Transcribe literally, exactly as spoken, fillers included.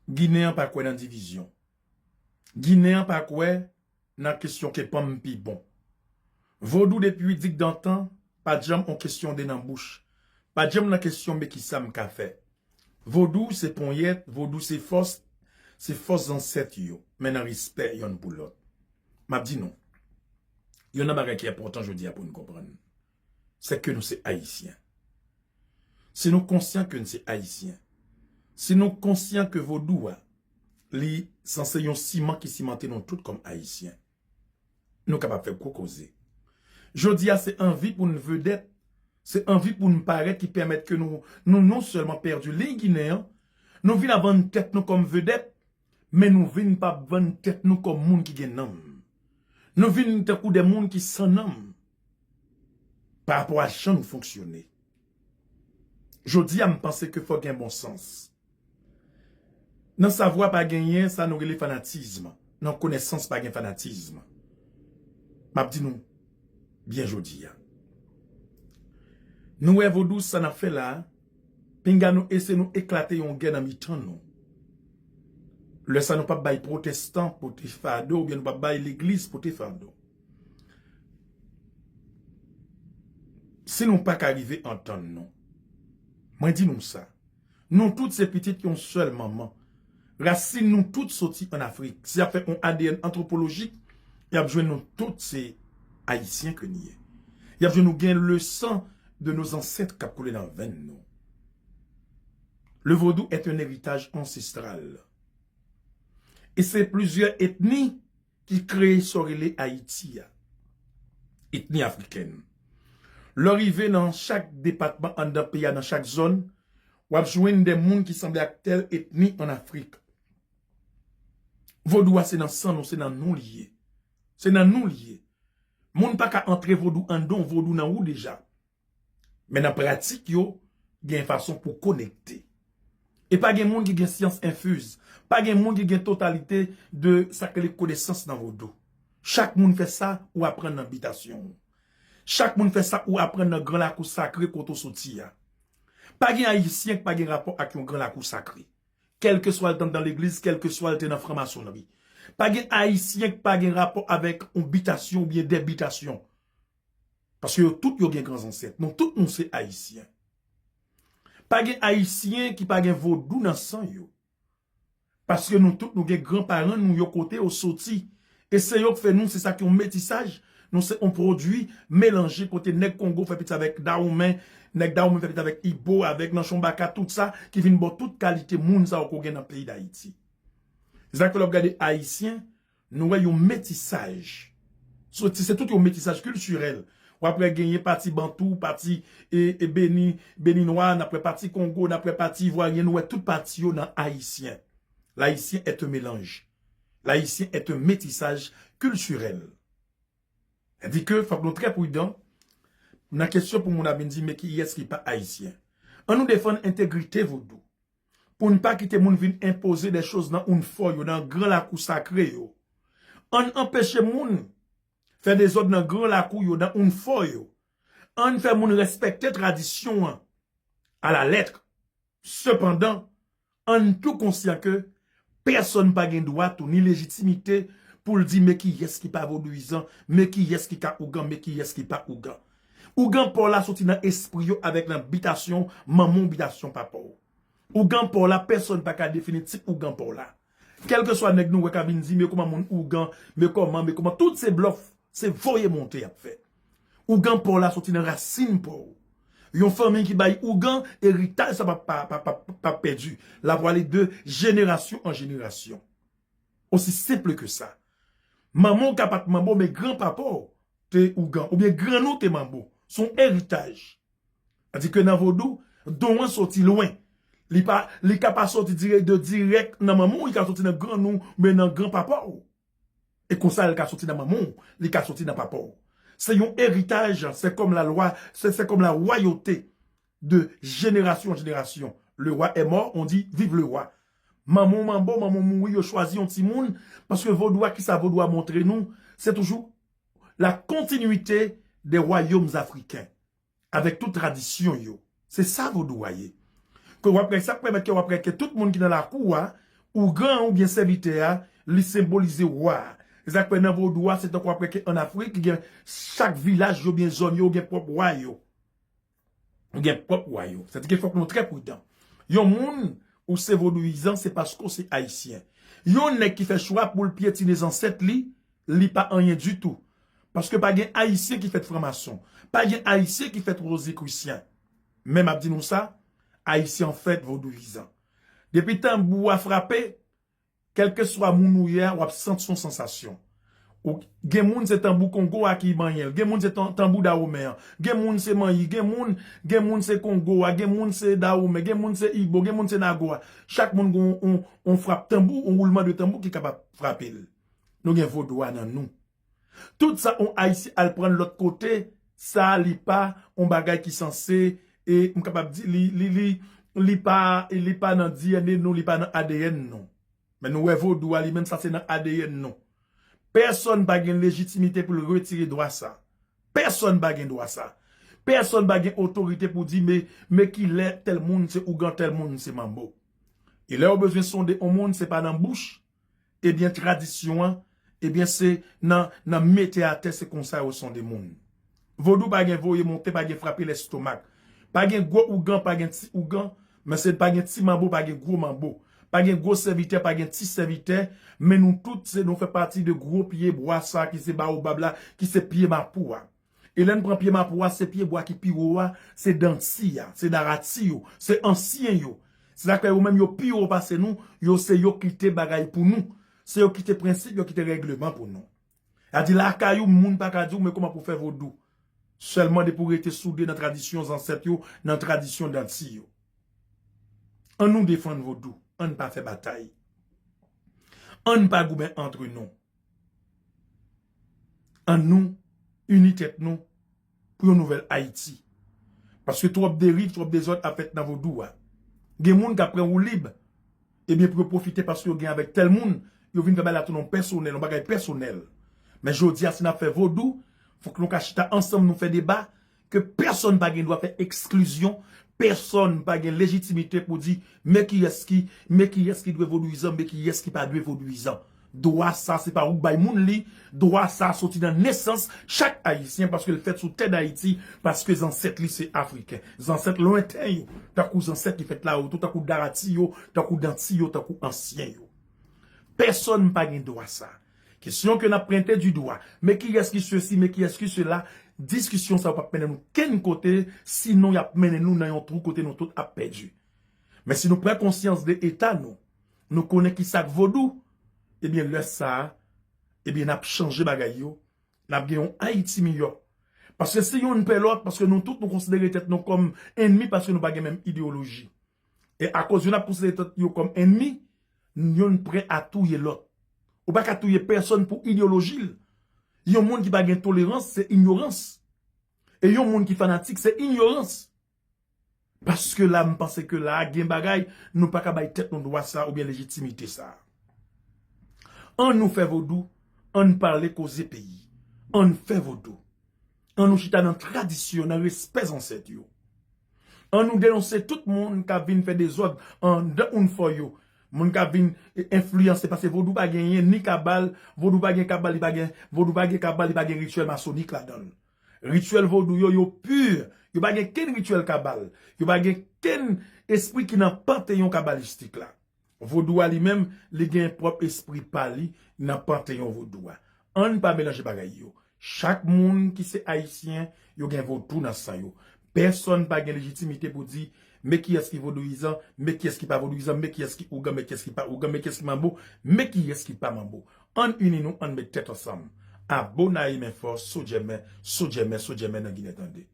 Ginen an pa kwè nan divizyon. Ginen an pa kwè nan kesyon ke pa m pi bon. Vodou depi dikdantan pa janm on kesyon de nan bouch. Pa janm nan kesyon men kisa m ka fè. Vodou se ponyèt, vodou se fòs, se fòs zansèt yo, men nan respè yonn pou lòt. M ap di nou, yonn nan bagay ki enpòtan jodi a pou nou konprann, se ke nou se Ayisyen. Si nou konsyan ke n se Ayisyen, si nou konsyan ke vodou a, li sanse yon siman ki simante nou tout kòm Ayisyen, nou kapab fè gwo koze. Jodi a, se anvi pou n vedèt, se anvi pou n parèt ki pèmèt ke nou, nou non sèlman pèdi liy Ginen an, nou vin ap vann tèt nou kòm vedèt, men nou vin pa vann tèt nou kòm moun ki gen nanm. Nou vin tankou de moun ki san nanm pa rapò a jan nou fonksyone. Jodi a, m panse ke fò gen bon sans. Nan savwa pa genyen sa nou rele fanatizm. Nan konesans pa gen fanatizm. M ap di nou byen jodi a. Nou wè vodou sa n ap fè la a, pinga nou eseye nou eklate yon gè nan mitan nou. Lè sa nou p ap bay pwotestan pote fado oubyen nou p ap bay legliz pote fado. Si nou pa ka rive antann nou, mwen di nou sa, nou tout se pitit yon sèl manman. Rasin nou tout soti ann Afrik. Si y ap fè yon A D N antwopolojik, y ap jwenn nou tout se Ayisyen ke n ye. Y ap jwenn nou gen le sang de nos ancêtres k ap koule nan venn nou. Le vodou est un héritage ancestral. E se plizyè etni ki kreye sa w rele Ayiti a. Etni afrikèn. Lè w rive nan chak depatman anndan peyi a, nan chak zòn, w ap jwenn de moun ki sanble ak tèl etni ann Afrik. Vodou a se nan san nou, se nan nou li ye. Se nan nou li ye. Moun pa ka antre vodou anndan w, vodou nan ou deja. Men nan pratik yo, gen fason pou konekte. E pa gen moun ki gen syans enfiz. Pa gen moun ki gen totalite de sa k rele konesans nan vodou. Chak moun fè sa ou aprann nan bitasyon w. Chak moun fè sa ou aprann nan gran lakou sakre kote w soti a. Pa gen Ayisyen k pa gen rapò ak yon gran lakou sakre. Kèlkeswa l t anndan legliz, kèlkeswa l te nan franmasonri. Pa gen Ayisyen k pa gen rapò avèk yon bitasyon oubyen de bitasyon. Paske yo tout yo gen gran zansèt. Nou tout nou se Ayisyen. Pa gen Ayisyen ki pa gen vodou nan san yo. Paske nou tout nou gen gran paran nou yo kote yo soti. E se yo k fè nou, se sa k yon metisaj. Nou se yon pwodui melanje kote nèg Kongo fè pitit avèk Dawonmen, nèg Dawonmen fè pitit avèk Ibo, avèk Nanchon Baka, tout sa ki vin ba w tout kalite moun sa yo ke w gen nan peyi Dayiti. Se sa k fè lè w ap gade Ayisyen, nou wè yon metisaj. Soti, se tout yon metisaj kiltirèl. W ap wè genyen pati Bantou, pati e, e Beni, Beninwa, n ap wè pati Kongo, n ap wè pati Ivwaryen, nou wè tout pati yo nan Ayisyen. L'Haïtien est un mélange. L'Haïtien est un métissage culturel. Sa di ke fòk nou trè pridan nan kesyon pou moun ap vin di men kiyès ki pa Ayisyen. Ann nou defann entegrite vodou. Pou n pa kite moun vin enpoze de choz nan oun fò yo, nan gran lakou sakre yo. Ann anpeche moun fè dezòd nan gran lakou yo, nan oun fò yo. Ann fè moun respekte tradisyon an alalèt. Sepandan, ann tou konsyan ke pèsonn pa gen dwa tou ni lejitimite pou l di men kiyès ki pa vodouyizan, men kiyès ki ka ougan, men kiyès ki pa ougan. Ougan pa w la soti nan espri yo avèk nan bitasyon manman w, bitasyon papa w. Ougan pa w la, pèsonn pa ka defini tip ougan pa w la. Kèlkeswa nèg nou wè k ap vin di men kòman moun ougan, men kòman, men kòman, tout se blòf, se voye monte y ap fè. Ougan pa w la soti nan rasin pa w. Yon fanmi ki bay ougan, eritaj sa p ap, p ap, p ap, p ap pèdi. L ap prale de jenerasyon an jenerasyon. Aussi simple que ça. Manman w ka pa t manbo, men granpapa w te ougan, oubyen grann ou te manbo. Se yon eritaj. Sa di ke nan vodou, don an soti lwen. Li pa, li ka pa soti dirèk, de dirèk nan manman w, li ka soti nan grann ou, men nan granpapa w. E konsa, li ka soti nan manman w, li ka soti nan papa w. Se yon eritaj, c'est comme la loi, c'est, c'est comme la royauté de génération en génération. Le roi est mort, on dit vive le roi. Manman w manbo, manman w mouri, yo chwazi yon timoun, paske vodou a, kisa vodou a montre nou, se toujou la continuité des royaumes africains. Avèk tout tradisyon yo. Se sa vodou a ye. Ke w ap wè, sa k pèmèt ke w ap wè ke tout moun ki nan lakou a, ougan an oubyen sèvitè a, li senbolize wa a. Se sa k fè nan vodou a, se tankou w ap wè ke ann Afrik, gen chak vilaj yo oubyen zòn yo gen pwòp wa yo. Gen pwòp wa yo. Sètadi ke fòk nou trè pridan. Yon moun, ou se vodouyizan, se paske w se ayisyen. Yon nèg ki fè chwa pou l pyetine zansèt li, li pa anyen ditou. Paske pa gen ayisyen ki fèt franmason. Pa gen ayisyen ki fèt wozikrisyen. Men m ap di nou sa, ayisyen an fèt vodouyizan. Depi tanbou a frape, kèlkeswa moun ou ye a, w ap santi yon sansasyon. Ou, gen moun se tanbou Kongo a ki manyen l, gen moun se tan- tanbou Dawomen an, gen moun se manyi, gen moun, gen moun se Kongo a, gen moun se Dawomen, gen moun se Igbo, gen moun se Nago a. Chak moun gen yon, yon, yon frap tanbou, yon woulman de tanbou ki kapab frape l. Nou gen vodou a nan nou. Tout sa yon ayisyen al pran lòt kote, sa li pa yon bagay ki sanse, e m kapab di, li, li, li, li pa, li pa nan D N A nou, li pa nan A D N nou. Men nou wè vodou a li menm, sa se nan A D N nou. Pèsonn pa gen lejitimite pou l retire dwa sa. Pèsonn pa gen dwa sa. Pèsonn pa gen otorite pou di, men, men kilè tèl moun se ougan, tèl moun se manbo. E lè yo bezwen sonde yon moun, se pa nan bouch, ebyen, tradisyon an, ebyen, se nan, nan mete atè, se konsa yo sonde moun. Vodou pa gen voye monte, pa gen frape lestomak. Pa gen gwo ougan, pa gen ti ougan, men se pa gen ti manbo, pa gen gwo manbo. Pa gen gwo sèvitè, pa gen ti sèvitè, men nou tout, se, nou fè pati de gwo pye bwa sa ki se baobab la, ki se pye mapou a. E lè n pran pye mapou a, se pye bwa ki pi wo a, se danti a, se darati yo, se ansyen yo. Se sa k fè yo menm yo pi wo pase nou, yo se yo ki te bagay pou nou. Se yo ki te prensip, yo ki te règleman pou nou. Sa di lakay ou, moun pa ka di w, men kòman pou w fè vodou? Sèlman depi w rete soude nan tradisyon zansèt yo, nan tradisyon danti yo. Ann nou defann vodou, ann pa fè batay. Ann pa goumen antre nou. Ann nou ini tèt nou pou yon nouvèl Ayiti. Paske twòp deriv, twòp dezòd ap fèt nan vodou a. Gen moun k ap pran woulib, ebyen pou yo pwofite paske yo gen avèk tèl moun, yo vin fè bagay la tounen pèsonèl, yon bagay pèsonèl. Men jodi a, si n ap fè vodou, fòk nou ka chita ansanm, nou fè deba, ke pèsonn pa gen dwa fè eksklizyon, pèsonn pa gen lejitimite pou di, men kiyès ki, men kiyès ki dwe vodouyizan, men kiyès ki pa dwe vodouyizan. Dwa sa, se pa ou k bay moun li, dwa sa soti nan nesans chak Ayisyen, paske l fèt sou tè Dayiti, paske zansèt li se Afriken. Zansèt lwenten yo, tankou zansèt ki fèt la oto, tankou darati yo, tankou danti yo, tankou ansyen yo. Pèsonn pa gen dwa sa. Kesyon ke n ap pwente di dwa, men kiyès ki sesi, men kiyès ki sela, diskisyon sa yo p ap mennen nou kenn kote, sinon y ap mennen nou nan yon twou kote nou tout ap pèdi. Men si nou pran konsyans de eta nou, nou konnen ki sa k vodou, ebyen lè sa a, ebyen n ap chanje bagay yo, n ap gen yon Ayiti miyò. Paske si youn pè lòt, paske nou tout nou konsidere tèt nou kòm ènmi paske nou pa gen menm ideyoloji. E akoz youn ap konsidere tèt yo kòm ènmi, youn prè a touye lòt. Ou pa ka touye pèsonn pou ideyoloji l. Yon moun ki pa gen tolerans, se inyorans. E yon moun ki fanatik, se inyorans. Paske la, m panse ke la, gen bagay, nou pa ka bay tèt nou dwa sa oubyen lejitimite sa. Ann nou fè vodou, ann pale koze peyi. Ann fè vodou. Ann nou chita nan tradisyon, nan respè zansèt yo. Ann nou denonse tout moun k ap vin fè dezòd anndan Unfò yo. Moun k ap vin, e, enfliyanse, paske vodou pa genyen ni kabal, vodou pa gen kabal, li pa gen, vodou pa gen kabal, li pa gen rityèl masonik ladan l. Rityèl vodou yo, yo pi, yo pa gen kenn rityèl kabal, yo pa gen kenn espri ki nan panteyon kabalistik la. Vodou a li menm, li gen pwòp espri pa li nan panteyon vodou a. Ann pa melanje bagay yo. Chak moun ki se ayisyen, yo gen vodou nan san yo. Pèsonn pa gen lejitimite pou di, men kiyès ki vodouyizan, men kiyès ki pa vodouyizan, men kiyès ki ougan, men kiyès ki pa ougan, men kiyès ki manbo, men kiyès ki pa manbo. Ann ini nou, ann met tèt ansanm. Abonaye men fò, Sodjèmè, Sodjèmè, Sodjèmè nan Ginen tande.